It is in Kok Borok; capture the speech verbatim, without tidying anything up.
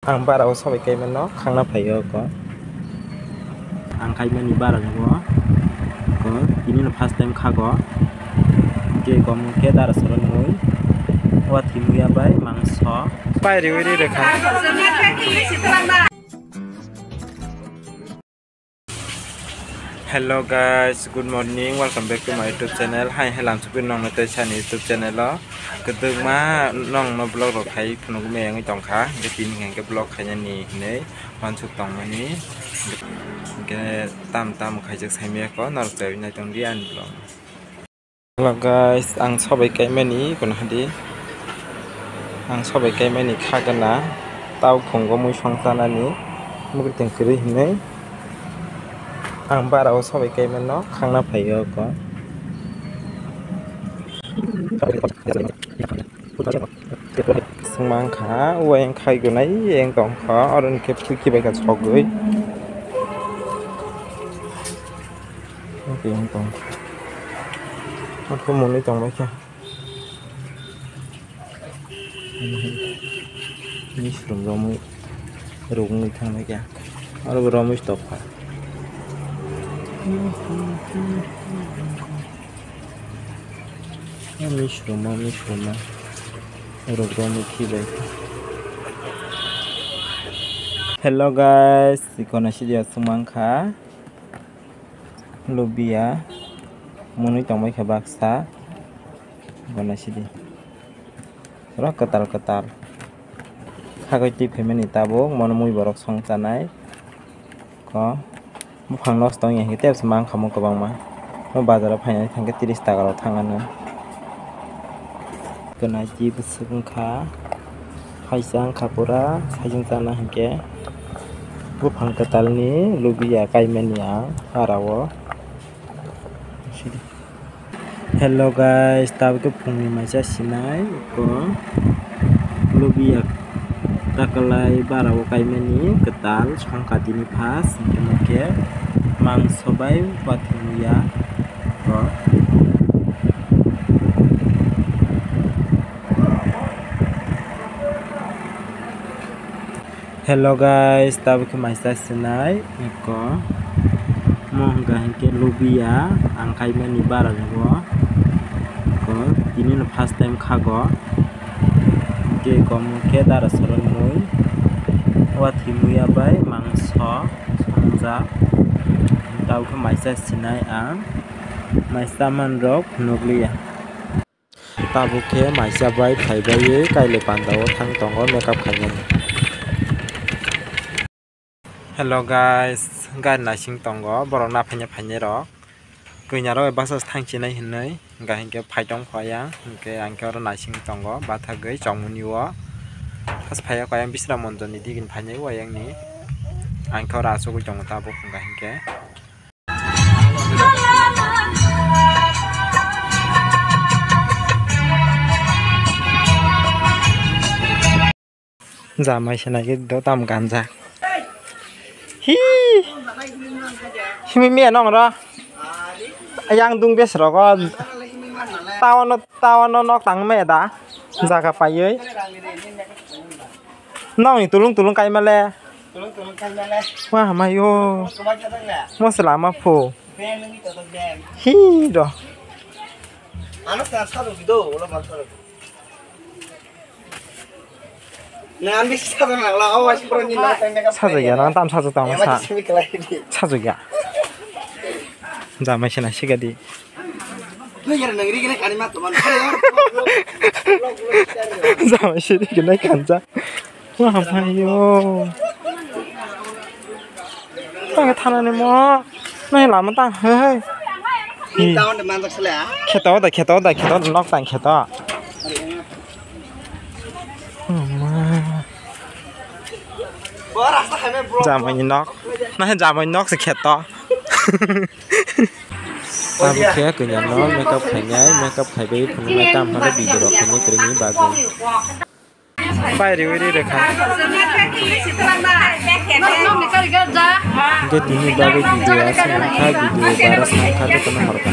Ang bara o sobai kaimano khangna phaio ko. Ang kaimani bara o ko tini no first time khago. Ke kom ke dara soro nui. Wa thimuya bai mangso. Pai riwi ri rekha. Hello guys, good morning, welcome back to my YouTube channel. Hai, hai, lamsukwi nongno tei sani YouTube channel o kwdwkma nongno vlog rok khai phunukmani wngwi tongkha. Hwnkhe tini hwnkhe vlog khainani hinwi wansuk tongmani. Hwnkhe tam tam khaijak saimaya kho, norok chai naitongdi ani vlog. Hello guys, ang sobai kaimani kono hadi. Ang sobai kaimani khagana tau phungo mui song chanani mukri teng kwrwi hinwi. Ang bara o sobai kaimano khangna phaio ko. Swngma wngkha, uayang khai gonai yang tongkha, oro hwnkhe phuiki bai kha sogwi. Oke, yang tong. Oke, muni tong bai kha. Ini surum romwi rugwi thang bai kha. Oro romwi stop kha. Ani sroma, ani sroma. Rok rok ni khibai. Hello guys, ikona sidi aswk mankha. Lubia. Mwnwi tongbai kha baksa. Ikona sidi. Pura kwtal kwtal. Khagwi twi phaimani tabuk, mono mui borok song chanai. Ko. Buphang nosto wngya hwnkhe tei mangkha mo kwbangma. O bazar o phainai thangkhe tris taka rok thang anw. Kwnaitwi bwswk wngkha. Phaisa wngkha pura saichung chana hwnkhe. Buphang kwtalni lubia kaimani ang para o. Hello guys, tabuk khe phungni maisa sinai ko lubia takalai bara o kaimani kwtal songkha tini phas hwnkhe mangso bai wathimuya ko. Hello guys, tabuk khe maisa sinai ko mo hwnkha hwnkhe lubia ang kaimani bara o ko tini no first time khago hwnkhe kom khe dara soron mui wathimuya bai mangso songjak tabuk khe maisa sinai ang maisa manrok phunukliya. Tabuk khe maisa bai phaibai kailai panda o thang tongo makeup khainani. Hello guys, gari naising tongo borok naphaina phainai rok. Kwinya rok baksa thang chinai hinwi hwnkha hinkhe phai tong kho yang hinkhe ang khe oro naising tongo bathagwi chongmani o. Has phaiya kho yang bisra monjoni digini phainai o ayang ni. Ang khe oro achugwi tongo tabuk hwnkha hinkhe. Jamai se nai do tam ganja. Hi. Himi miya nong ro. Yang dung bes rogo. Tawano, tawano nok tang me da. Jaga payoi. Nokni tulung tulung kaimale. Tulung tulung kaimale. Wah, mayo. Mo se lama pho. Hi do. Ano sa sa do do, ulo ma sa do. Na, ang bisi sa do na, la, awas pro ni na, tang na. Sa do ya, nang tam sa do tang sa. Simi kelai di. Sa do ya. Jamai se na sigadi. Jamai sidi gwnai kanja. Wah, mayo. Tang thanani mo. Nai lama tang, hei, hei. Hi. Kheto da, kheto da, kheto da, nok tang kheto. Ama. Jamai ni nok. Nai jamai nok se kheto. Abo khe kanya no makeup khainai, makeup khaibai phunuknai tam hwnwi video rok khainai kwrwini bagwi. Pai riwi ri rekha. Hwnkhe tini bagwi video aswk wngkha, video bara swngkha jotono horkha.